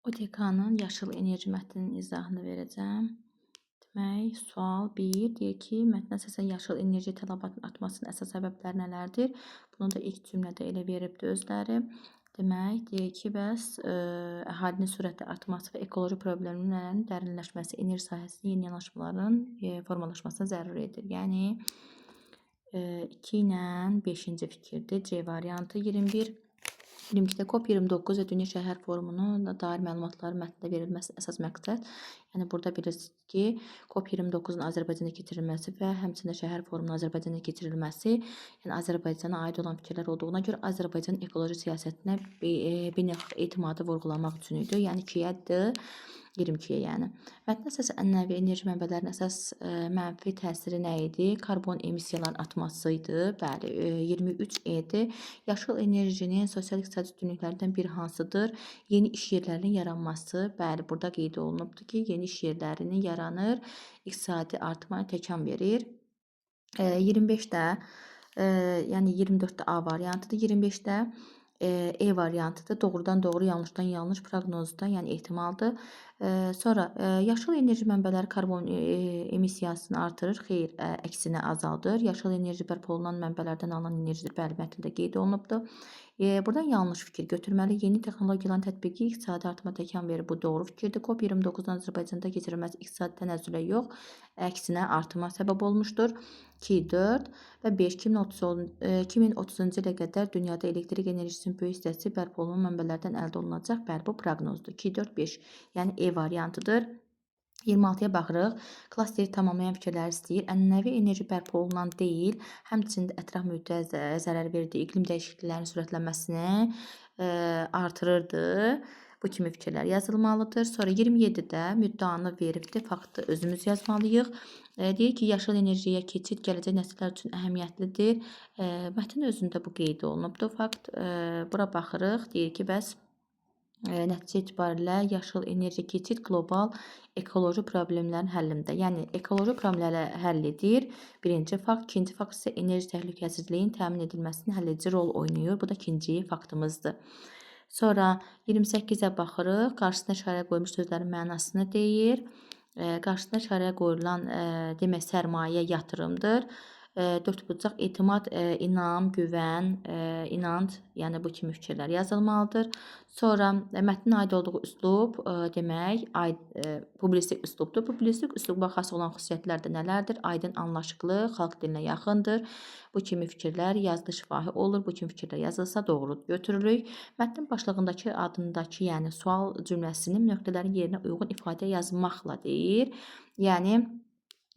OTK-nın yaşıl enerji mətninin izahını verəcəm. Demək, sual 1 deyir ki, mətnə əsasən yaşıl enerji tələbatının artmasının əsas səbəbləri nələrdir? Bunu da ilk cümlədə elə veribdir özləri. Demək, deyir ki, bəs əhalinin sürətli artması və ekoloji problemlərin dərinləşməsi enerji sahəsində yeni yanaşmaların formalaşmasına zərur edir. Yəni 2 ilə 5-ci fikirdir. C variantı. 21. 22-də COP29 və Dünya Şəhər Forumuna dair məlumatların mətndə verilməsi əsas məqsəd. Yəni burada bilirsiniz ki, COP29-un Azərbaycanda keçirilməsi və həmçinin Şəhər Forumunun Azərbaycanda keçirilməsi, yəni Azərbaycana aid olan fikirlər olduğuna görə Azərbaycan ekoloji siyasətinə beynəlxalq etimadı vurğulamaq üçün idi. Yəni 2-yə D, 22-yə yəni. Mətnə əsasən ənənəvi enerji mənbələrinin əsas mənfi təsiri nə idi? Karbon emissiyalarının artması idi. Bəli, 23 E-dir. Yaşıl enerjinin sosial-iqtisadi üstünlüklərindən biri hansıdır? Yeni iş yerlərinin yaranması. Bəli, burada qeyd olunubdur ki, yeni iş yerlərinin yaranır, iqtisadi artıma təkan verir. 25-də, yəni 24-də A variantıdır. 25-də E variantıdır. Doğrudan doğru, yanlışdan yanlış, proqnozda, yəni ehtimaldır. Sonra yaşıl enerji mənbələri karbon emissiyasını artırır. Xeyr, əksinə azaldır. Yaşıl enerji bərpa olunan mənbələrdən alınan enerjidir. Bəli, mətndə qeyd olunubdur. Buradan yanlış fikir götürməli. Yeni texnologiyaların tətbiqi iqtisadi artıma təkan verir. Bu doğru fikirdir. COP29-un Azərbaycanda keçirilməsi iqtisadi tənəzzülə yox, əksinə artıma səbəb olmuşdur. 2, 4 və 5. 2030-cu ilə qədər dünyada elektrik enerjisinin böyük hissəsi bərpa olunan mənbələrdən əldə olunacaq. Bəli, bu proqnozdur. 2, 4, 5, yəni E variantıdır. 26-ya baxırıq. Klasteri tamamlayan fikirləri istəyir. Ənənəvi enerji bərpa olunan deyil, həmçinin də ətraf mühitə zərər verdiyi iqlim dəyişikliklərinin sürətlənməsini artırırdı. Bu kimi fikirlər yazılmalıdır. Sonra 27-də müddəanı veribdir. Faktı özümüz yazmalıyıq. Deyir ki, yaşıl enerjiyə keçid gələcək nəsillər üçün əhəmiyyətlidir. Mətn özündə bu qeyd olunubdur. Fakt. Bura baxırıq. Deyir ki, bəs nəticə etibarilə yaşıl enerji keçid qlobal ekoloji problemlərin həllində. Yəni ekoloji problemləri həll edir. Birinci fakt, ikinci fakt isə enerji təhlükəsizliyinin təmin edilməsinin həll edici rol oynayır. Bu da ikinci faktımızdır. Sonra 28-ə baxırıq. Qarşısına işarə qoymuş sözlərin mənasını deyir. Qarşısına işarə qoyulan demək sərmayə yatırımdır. Dördbucaq etimad, inam, güvən, inanc, yəni bu kimi fikirlər yazılmalıdır. Sonra mətnin aid olduğu üslub, demək, publisistik üslubdur. Publisistik üsluba xas olan xüsusiyyətlər də nələrdir? Aydın, anlaşıqlı, xalq dilinə yaxındır. Bu kimi fikirlər yazılı şifahi olur. Bu kimi fikirlər yazılsa doğru götürürük. Mətnin başlığındakı adındakı, yəni sual cümləsinin nöqtələrin yerinə uyğun ifadə yazmaqla deyir. Yəni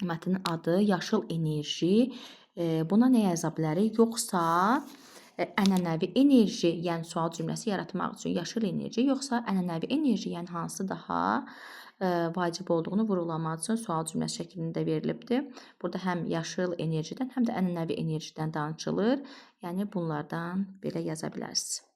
mətnin adı yaşıl enerji. Buna nə yaza bilərik? Yoxsa ənənəvi enerji, yəni sual cümləsi yaratmaq üçün yaşıl enerji, yoxsa ənənəvi enerji, yəni hansı daha vacib olduğunu vurğulamaq üçün sual cümləsi şəklində verilibdir. Burada həm yaşıl enerjidən, həm də ənənəvi enerjidən danışılır. Yəni bunlardan belə yaza bilərsiniz.